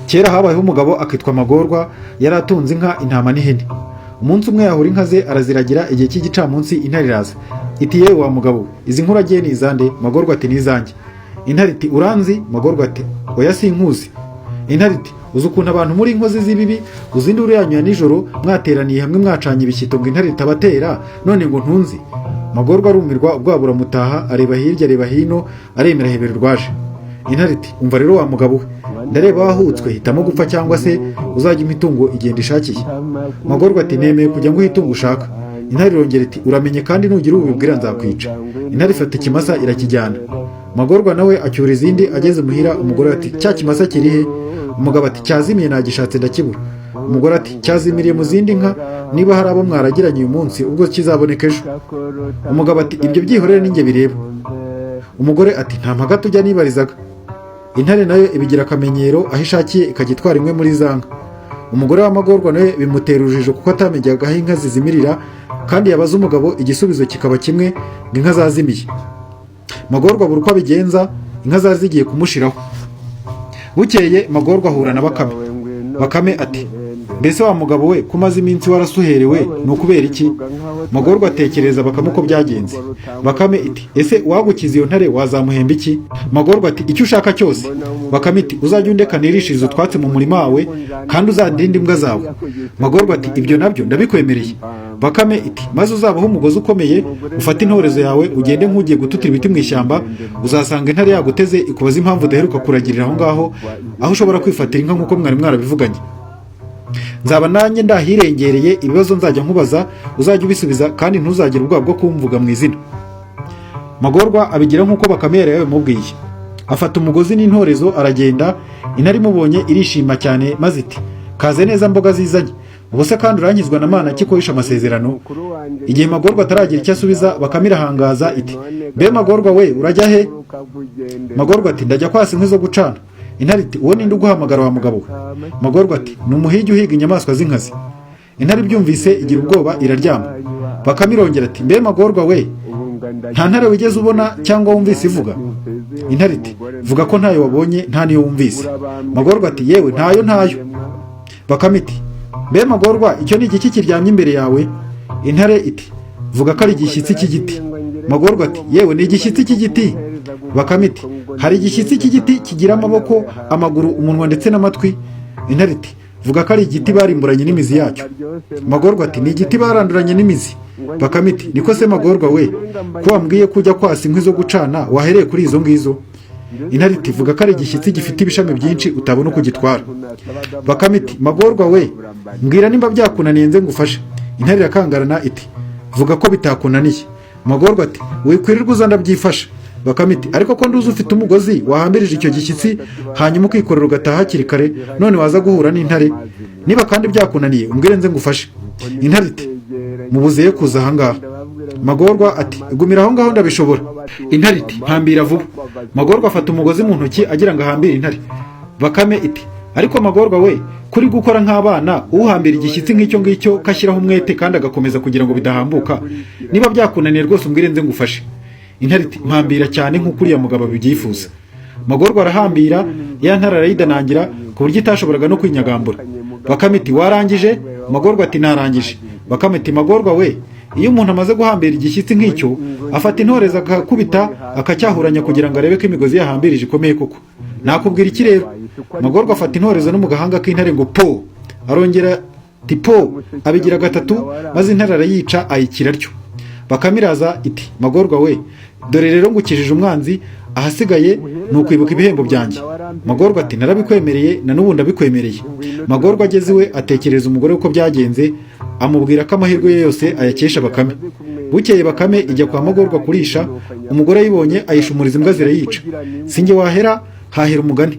Kera habayeho umugabo akitwa Magorwa. Yari atunze inka, intama n'ihene. Umunsi umwe yahura inka ze araziragira. Igihe cy'igicamunsi intare iraza iti: "Yewe wa mugabo we, izi nka uragiye ni izande?" Magorwa ati: "Ni izanjye." Intare iti: "Uranzi?" Magorwa ati: "Oya, sinkuzi." Intare iti: "Uzi ukuntu abantu muri inkozi z'ibibi? Uzi induru yanyu ya nijoro mwateraniye hamwe, mwacanye ibishyito ngo intare itabatera, none ngo ntunzi?" Magorwa arumirwa, ubwoba buramutaha, areba hirya, areba hino, aremera, ahebera urwaje. Intare iti: "Umva rero wa mugabo we, ndareba wahutswe, hitamo gupfa cyangwa se uzajya umpa itungo igenda ishakiye." Magorwa ati: "Nemeye kujya nguha itungo ushaka." Intare irongera iti: "Uramenye kandi nugira ubibwira nzakwica." Intare ifata ikimasa irakijyana. Magorwa nawe acyura izindi. Ageze muhira, umugore ati: "Cya kimasa kiri he?" Umugabo ati: "Cyazimiye, nagishatse ndakibura." Umugore ati: "Cyazimiriye mu zindi nka. Niba hari abo mwaragiranye uyu munsi, ubwo kizaboneka ejo." Umugabo ati: "Ibyo byihorere, ninjye bireba." Umugore ati: "Nta mpaka tujya, nibarizaga." Intare nayo ibigira akamenyero, aho ishakiye ikajya itwara imwe muri za nka. Umugore w'Amagorwa nawe bimutera urujijo, kuko atamenyaga aho inka zizimirira, kandi yabaza umugabo igisubizo kikaba kimwe, ngo inka zazimiye. Magorwa abura uko abigenza, inka zari zigiye kumushiraho. Bukeye Magorwa ahura na Bakame. Bakame ati: "Mbese wa mugabo we, ko umaze iminsi warasuherewe, ni ukubera iki?" Magorwa atekereza Bakame uko byagenze. Bakame iti: "Ese uwagukiza iyo ntare wazamuhemba iki?" Magorwa ati: "Icyo ushaka cyose." Bakame iti: "Uzajya undeka nirishirize utwatsi mu murima wawe, kandi uzandinde imbwa zawe." Magorwa ati: "Ibyo nabyo ndabikwemereye." Bakame iti: "Maze uzabaho umugozi ukomeye, ufate intorezo yawe, ugende nk'ugiye gututira ibiti mu ishyamba. Uzasanga intare yaguteze, ikubaza impamvu udaheruka kuragirira aho ngaho, aho ushobora kwifatira inka nk'uko mwari mwarabivuganye. Nzaba nanjye ndahirengereye. Ibibazo nzajya nkubaza uzajya ubisubiza, kandi ntuzagire ubwoba bwo kumvuga mu izina." Magorwa abigira nk'uko Bakame yari yabimubwiye, afata umugozi n'intorezo aragenda. Intare imubonye irishima cyane, maze iti: "Kaze neza mboga zizanye! Ubu se kandi urankizwa na mana ki ko wishe amasezerano?" Igihe Magorwa ataragira icyo asubiza, Bakame irahangaza iti: "Mbe Magorwa we, urajya he?" Magorwa ati: "Ndajya kwasa inkwi zo gucana." Intare iti: "Uwo ninde uguhamagara wa mugabo we?" Magorwa ati: "Ni umuhigi uhiga inyamaswa z'inkazi." Intare ibyumvise igira ubwoba, iraryama. Bakame irongera ati: "Mbe Magorwa we, nta ntare wigeze ubona cyangwa wumvise ivuga?" Intare iti: "Vuga ko ntayo wabonye, nta niyo wumvise." Magorwa ati: "Yewe, ntayo, ntayo." Bakame iti: "Mbe Magorwa, icyo ni igiki kiryamye imbere yawe?" Intare iti: "Vuga ko ari igishyitsi cy'igiti." Magorwa ati: "Yewe, ni igishyitsi cy'igiti." Bakame iti: "Hari igishyitsi cy'igiti kigira amaboko, amaguru, umunwa ndetse n'amatwi?" Intare iti: "Vuga ko ari igiti barimburanye n'imizi yacyo." Magorwa ati: "Ni igiti baranduranye n'imizi." Bakame iti: "Niko se Magorwa we, ko wambwiye ko ujya kwasa inkwi zo gucana, wahereye kuri izo ngizo?" Intare iti: "Vuga ko ari igishyitsi gifite ibishami byinshi utabona uko ugitwara." Bakame iti: "Magorwa we, mbwira nimba byakunaniye nze ngufashe." Intare irakangarana iti: "Vuga ko bitakunaniye." Magorwa ati: "Wikwirirwa uza, ndabyifasha." Bakame iti: "Ariko ko nduzi ufite umugozi wahambirije icyo gishyitsi, hanyuma ukikorera ugataha hakiri kare, none waza guhura n'intare? Niba kandi byakunaniye, umbwire nze ngufashe." Intare iti: "Mubuzeye kuza ahangaha." Magorwa ati: "Gumira aho ngaho, ndabishobora." Intare iti: "Hambira vuba." Magorwa afata umugozi mu ntoki agira ngo ahambire intare. Bakame iti: "Ariko Magorwa we, kuri gukora nk'abana, uhambira igishyitsi nk'icyo ngicyo kashyiraho umwete kandi agakomeza kugira ngo bidahambuka? Niba byakunaniye rwose, umbwire nze ngufashe." Intare iti: "Mpambira cyane nk'uko uriya mugabo abibyifuza." Magorwa arahambira, ya ntare arayidanangira ku buryo itashoboraga no kwinyagambura. Bakame iti: "Warangije?" Magorwa ati: "Narangije." Bakame iti: "Magorwa we, iyo umuntu amaze guhambira igishyitsi nk'icyo, afata intorezo akakubita, akacyahuranya kugira ngo arebe ko imigozi yahambirije ikomeye koko. Nakubwira iki rero?" Magorwa afata intorezo no mu gahanga k'intare ngo po! Arongera ati po! Abigira gatatu, maze intare arayica, ayikira atyo. Bakame iraza iti: "Magorwa we, dore rero ngukijije umwanzi, ahasigaye ni ukwibuka ibihembo byanjye." Magorwa ati: "Narabikwemereye, na n'ubu ndabikwemereye." Magorwa ageze iwe atekereza umugore uko byagenze, amubwira ko amahirwe ye yose ayakesha Bakame. Bukeye Bakame ijya kwa Magorwa kurisha. Umugore ayibonye ayishumuriza imbwa zirayica. Sinjye wahera, hahera umugani.